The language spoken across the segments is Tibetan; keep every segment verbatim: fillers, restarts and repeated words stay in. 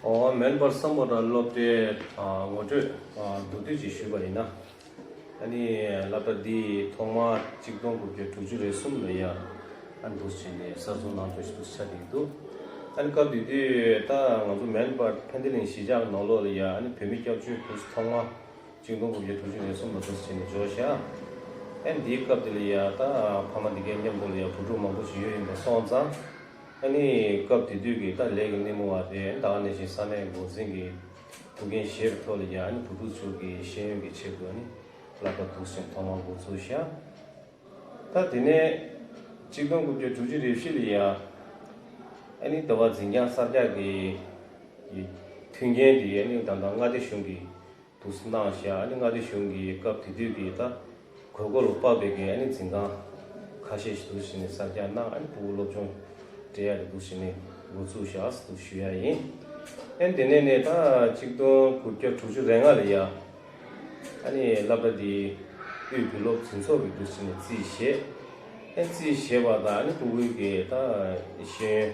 འོ། མེལ་བྷོན་སམ་བྷོ་ཊ་སློབ་གྲྭའི་ཨ་ངོ་སྤྲོད་ཨ་མདོར་བསྡུས་ཅིག་ཞུས་པ་ཡིན་ན། ཨ་ནི་སློབ་གྲྭ་འདི་ཐོག་མར་གཅིག་སྟོང་དགུ་བརྒྱ་དྲུག་ཅུ་རེ་གསུམ་ལ་ཡ་ཨ་ནི་འདུག་སེ་བྱས་ནས་གསར་བཙུགས་གནང་འདྲ་ཞིག་འདུག་སེ་ཆགས་བསྡད་འདུག་ཨ་ནི་སྐབས་དེ་དུས་ད་ང་ཚོ་མེལ་བྷོན་ཕན་ཐི་ལིན་གཞིས་ཆགས་ནང་ལོགས་ལ་ཡ་ཨ་ནི་བོད་མི་སྐྱབས་བཅོལ་འདུག་སེ་ཐོག་མ་གཅིག་སྟོང་དགུ་བརྒྱ་དྲུག་ཅུ་རེ་གསུམ་ལ་འདུག་སེ་བྱས་ནས་འབྱོར་ཤག་ཨ་ནི་འདིའི་སྐབས་དེ་ལ་ཡ་ད་ཕ་མ་འདི་གའི་མཉམ་དུ་ལ་ཡ་བུ་ཕྲུག་མང་པོ་ཞིག་ཡོད་ཡིན་པ་སོང་ཙང་། ཨ་ནི་སྐབས་དེ་དུས་ཀྱི་ད་ལས་ཀྱི་སྣེ་མོ་བ་དེ་ད་ག་ནང་བཞིན་ས་གནས་འགོ་འཛིན་གྱི་ཐུགས་འགན་བཞེས་པའི་ཐོག་ལ་ཡ་ཨ་ནི་བུ་ཕྲུག་ཚོ་གི་ཤེས་ཡོན་གྱི་ཆེད་དུ་ཨ་ནི་སློབ་གྲྭ་འདུག་སེ་ཐོག་མར་འགོ་བཙུགས་ཤག་ད་དེ་ནས་གཅིག་སྟོང་དགུ་བརྒྱ་དྲུག་ཅུ་རེ་བཞི་ལ་ཡ་ཨ་ནི་ཟླ་བ་འཛིན་བྱང་གསར་རྒྱག་གི་མཐུན་རྐྱེན་དེ་ཨ་ནི་ད་ལྟ་མངའ་སྡེ་གཞུང་གིས་འདུག་སེ་གནང་ཤག་ཨ་ནི་མངའ་སྡེ་གཞུང་གིས་སྐབས་དེ་དུས་ཀྱི་ད་དགོས་མཁོ་ལ་དཔག་པའི་གི་ཨ་ནི་འཛིན་ཁང་ཁ་ཤས་ཤིག་འདུག་སེ་བྱས་ནས་གསར་རྒྱག་གནང་། ཨ་ནི་ཕྲུ་གུ་སློབ་སྦྱོང་སྤྲད་ཡ་དེ་འདུག་སེ་བྱས་ནས་འགོ་བཙུགས་ཤག་ཟེར་འདུག་ཞུ་ཡ་ཡིན། ཨ་ནི་དེ་ནས་ནས་ད་གཅིག་སྟོང་དགུ་བརྒྱ་དྲུག་ཅུ་རེ་ལྔ་ལ་ཡ་ཨ་ནི་སློབ་གྲྭ་འདི་དབུས་བོད་སློབ་འཛིན་ཚོགས་ཀྱིས་འདུག་སེ་བྱས་ནས་རྩིས་བཞེས། ཨ་ནི་རྩིས་བཞེས་པ་དང་ཨ་ནི་ཕྲུ་གུའི་གི་ད་ཤེས་ཡོན་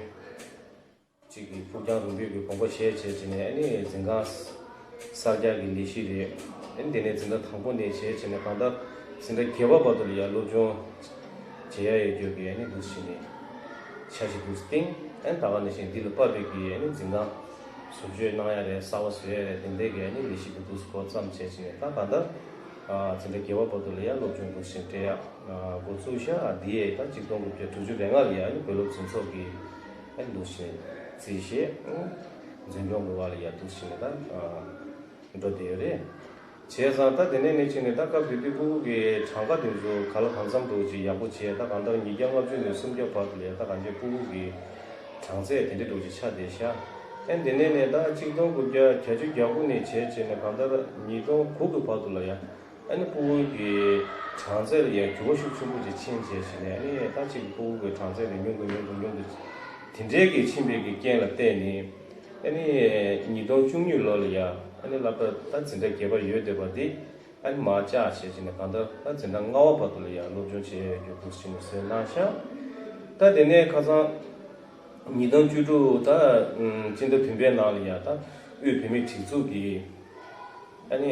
གཅིག་གི་ཕུགས་རྒྱང་རིང་པོའི་གི་དགོངས་པ་བཞེས་བྱས་བྱས་ནས་ཨ་ནི་འཛིན་ཁང་གསར་རྒྱག་གི་ལས་གཞི་རེད། ཨ་ནི་དེ་ནས་འཛིན་གྲྭ་དང་པོ་ནས་བྱས་བྱས་ནས་གང་ལྟར་འཛིན་གྲྭ་བརྒྱད་པ་བར་དུ་ལ་ཡ་སློབ་སྦྱོང་བྱེད་ཡ་ཡོད་རྒྱུ་གི་ཨ་ནི་འདུག་སེ་བྱས་ནས་འཆར་གཞི་འདུག་སེ་བཏིང་། ཨ་ནི་ད་ག་ནང་བཞིན་འདི་ལ་དཔག་པའི་གི་ཨ་ནི་འཛིན་ཁང་བཟོ་བཅོས་གནང་ཡ་རེད། གསར་པ་བཟོ་ཡ་རེད། དེ་འདྲའི་གི་ཨ་ནི་ལས་གཞི་འདི་འདུག་སེ་འགོ་བརྩམས་བྱས་བྱས་ནས་ད་གང་ལྟར་ཨ་འཛིན་གྲྭ་བརྒྱད་པ་བར་དུ་ལ་ཡ་སློབ་སྦྱོང་འདུག་སེ་སྤྲད་ཡ་འགོ་བཙུགས་ཤག་འདི་ཡས་ད་གཅིག་སྟོང་དགུ་བརྒྱ་དྲུག་ཅུ་རེ་ལྔ་ལ་ཡ་ཨ་ནི་བོད་སློབ་འཛིན་ཚོགས་ཀྱི་ཨ་ནི་འདུག་སེ་རྩིས་བཞེས། འཛིན་སྐྱོང་གི་བར་ལ་ཡ་འདུག་སེ་ནས་ད་འགྲོ་བསྡད་ཡོད་རེད། བྱས་ཙང་ད་དེ་ནས་ནས་ཕྱིན་ནས་ད་སྐབས་དེ་དུས་ཕྲུ་གུ་གི་གྲངས་ཀ་དེ་ཚོ་ག་ལ་གང་འཚམ་འདྲ་བོ་ཅིག་ཡག་པོ་བྱས། ད་གང་ལྟར་ཉིས་བརྒྱ་ལྔ་བཅུ་ནས་སུམ་བརྒྱ་བར་དུ་ལ་ཡ་ད་གང་ཅི་ཕྲུ་གུ་གི་གྲངས་ཚད་དེ་འདྲ་འདྲ་བོ་ཅིག་ཆགས་བསྡད་ཤག་ཨ་ནི་དེ་ནས་ནས་ད་གཅིག་སྟོང་དགུ་བརྒྱ་བརྒྱད་ཅུ་གྱ་དགུ་ནས་བྱས་བྱས་ནས་གང་ལྟར་ཉིས་སྟོང་དགུ་གི་བར་དུ་ལ་ཡ་ཨ་ནི་ཕྲུ་གུ་གི་གྲངས་ཚད་ལ་ཡ་འགྱུར་བ་ཤུགས་ཆེན་པོ་ཅིག་ཕྱིན་བྱས་བྱས་ནས། ཨ་ནི་ད་གཅིག་གི་ཕྲུ་གུ་གི་གྲངས་ཚད་དེ་ཉུང་དུ་ཉུང་དུ་ཉུང་དུ་དེ་འདྲའི་གི་ཕྱིན་པའི་གི་རྐྱེན་ལ་བརྟེན་ནས། ཨ་ནི་ཉིས་སྟོང་བཅུ་གཉིས་ལོ་ལ་ཡ་ཨ་ནི་སློབ་གྲྭ་ད་འཛིན་གྲྭ་བརྒྱད་པ་ཡོད་བསྡད་པ་འདི་ཨ་ནི་མར་བཅག་བྱས་བྱས་ནས་གང་ལྟར་ད་འཛིན་གྲྭ་ལྔ་པ་བར་དུ་ལ་ཡ་སློབ་སྦྱོང་བྱེད་ཡ་ཡོད་རྒྱུ་འདུག་སེ་བྱས་ནས་བཟོས་གནང་ཤག་ད་དེ་ནས་ཁ་སང་ཉིས་སྟོང་བཅུ་དྲུག་ད་སྤྱི་ཟླ་བདུན་པའི་ནང་ལ་ཡ་ད་དབུས་བོད་མིའི་སྒྲིག་འཛུགས་ཀྱི་ཨ་ནི་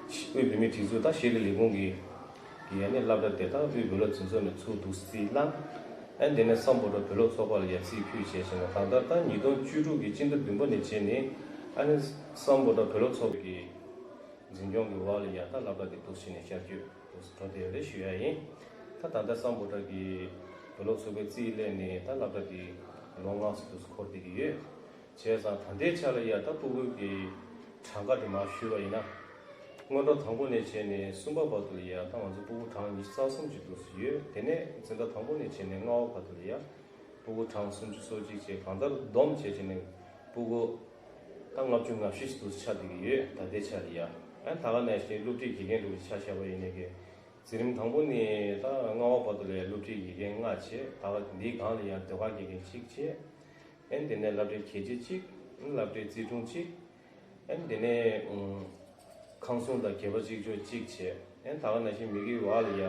དབུས་བོད་མིའི་སྒྲིག་འཛུགས་ད་ཤེས་རིག་ལས་ཁུངས་ཀྱི་གི་ཨ་ནི་སློབ་གྲྭ་དེ་དག་དབུས་བོད་སློབ་འཛིན་ཚོགས་ནས་ཚུར་འདུག་སེ་རྩིས་བླངས། ཨ་ནི་དེ་ནས་སམ་བྷོ་ཊ་བོད་སློབ་ཚོགས་པ་ལ་ཡ་རྩིས་ཕུལ་བྱས་བྱས་ནས་གང་ལྟར་ད་ཉིས་སྟོང་བཅུ་དྲུག་གི་སྤྱི་ཟླ་བདུན་པ་ནས་བྱས་ནས་ཨ་ནི་སམ་བྷོ་ཊ་བོད་སློབ་ཚོགས་པའི་གི་འཛིན་སྐྱོང་གི་འོག་ལ་ཡ་ད་སློབ་གྲྭ་དེ་འདུག་སེ་བྱས་ནས་ཤར་བསྐྱོད་འདུག་སེ་འགྲོ་བསྡད་ཡོད་རེད་ཞུ་ཡ་ཡིན། ད་ད་ལྟ་སམ་བྷོ་ཊ་གི་བོད་སློབ་ཚོགས་པའི་རྩིས་ལས་ནས་ད་སློབ་གྲྭ་དེ་ལོ་ལྔ་ཙམ་འདུག་སེ་འཁོར་བསྡད་ཀྱི་ཡོད། བྱས་ཙང་ད་ལྟའི་ཆ་ལ་ཡ་ད་ཕྲུ་གུ་གི་གྲངས་ཀ་དེ་མར་ཞུས་པ་ཡིན་ན། སྔོན་འགྲོ་དང་པོ་ནས་བྱས་ནས་གསུམ་པ་བར་དུ་ལ་ཡ་ད་ང་ཚོ་ཕྲུ་གུ་གྲངས་ཉི་ཤུ་རྩ་གསུམ་ཅིག་འདུག་སེ་ཡོད། དེ་ནས་འཛིན་གྲྭ་དང་པོ་ནས་བྱས་ནས་ལྔ་པ་བར་དུ་ལ་ཡ་ཕྲུ་གུ་གྲངས་སུམ་ཅུ་སོ་གཅིག་བྱས་གང་ལྟར་བསྡོམས་བྱས་བྱས་ནས་ཕྲུ་གུ་ད་ལྔ་བཅུ་ང་བཞི་ཅིག་འདུག་སེ་ཆགས་བསྡད་ཀྱི་ཡོད། ད་ལྟའི་ཆ་ལ་ཡ་ཨ་ད་ག་ནང་བཞིན་སློབ་ཁྲིད་དགེ་རྒན་འདྲ་བོ་ཆ་བཞག་པ་ཡིན་ནའི་གི་འཛིན་རིམ་དང་པོ་ནས་ད་ལྔ་པ་བར་དུ་ལ་ཡ་སློབ་ཁྲིད་དགེ་རྒན་ལྔ་བྱས། ད་ག་འདིའི་སྒང་ལ་ཡ་ཟློས་གར་དགེ་རྒན་གཅིག་བྱས། ཨ་ནི་དེ་ནས་སློབ་གྲྭའི་གལ་ཆེ་གཅིག་ཨ་ནི་སློབ་གྲྭའི་རྩིས་དྲུང་གཅིག་ཨ་ནི་དེ་ནས་ཨུམ་ཁང་སྲུང་དང་སྒལ་པ་གཅིག་ལྕོགས་གཅིག་བྱས། ཨ་ནི་ད་ག་ནང་བཞིན་མི་གི་བར་ལ་ཡ་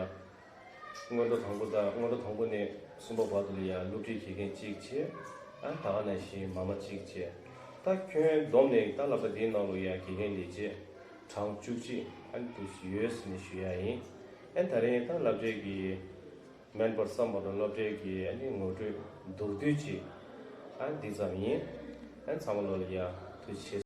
སྔོན་འགྲོ་དང་པོ་དང་སྔོན་འགྲོ་དང་པོ་ནས་གསུམ་པ་བར་དུ་ལ་ཡ་སློབ་ཁྲིད་དགེ་རྒན་གཅིག་བྱས། ཨ་ནི་ད་ག་ནང་བཞིན་མ་མ་གཅིག་བྱས། ད་ཁྱོན་བསྡོམས་ནས་ད་སློབ་གྲྭ་འདིའི་ནང་ལ་ཡ་དགེ་རྒན་ལས་བྱེད་གྲངས་བཅུ་གཅིག་ཨ་ནི་འདུག་སེ་ཡོད་ཟེར་ནས་ཞུ་ཡ་ཡིན། ཨ་ནི་ད་རེས་ད་སློབ་གྲྭའི་གི་མེལ་བྷོན་སམ་བྷོ་ཊ་སློབ་གྲྭའི་གི་ཨ་ནི་ངོ་སྤྲོད་མདོར་བསྡུས་ཅིག་ཨ་ནི་འདི་ཙམ་ཡིན། ཨ་ནི་ཚང་མ་ལོ་ལ་ཡ་ཐུགས་རྗེ་ཆེ།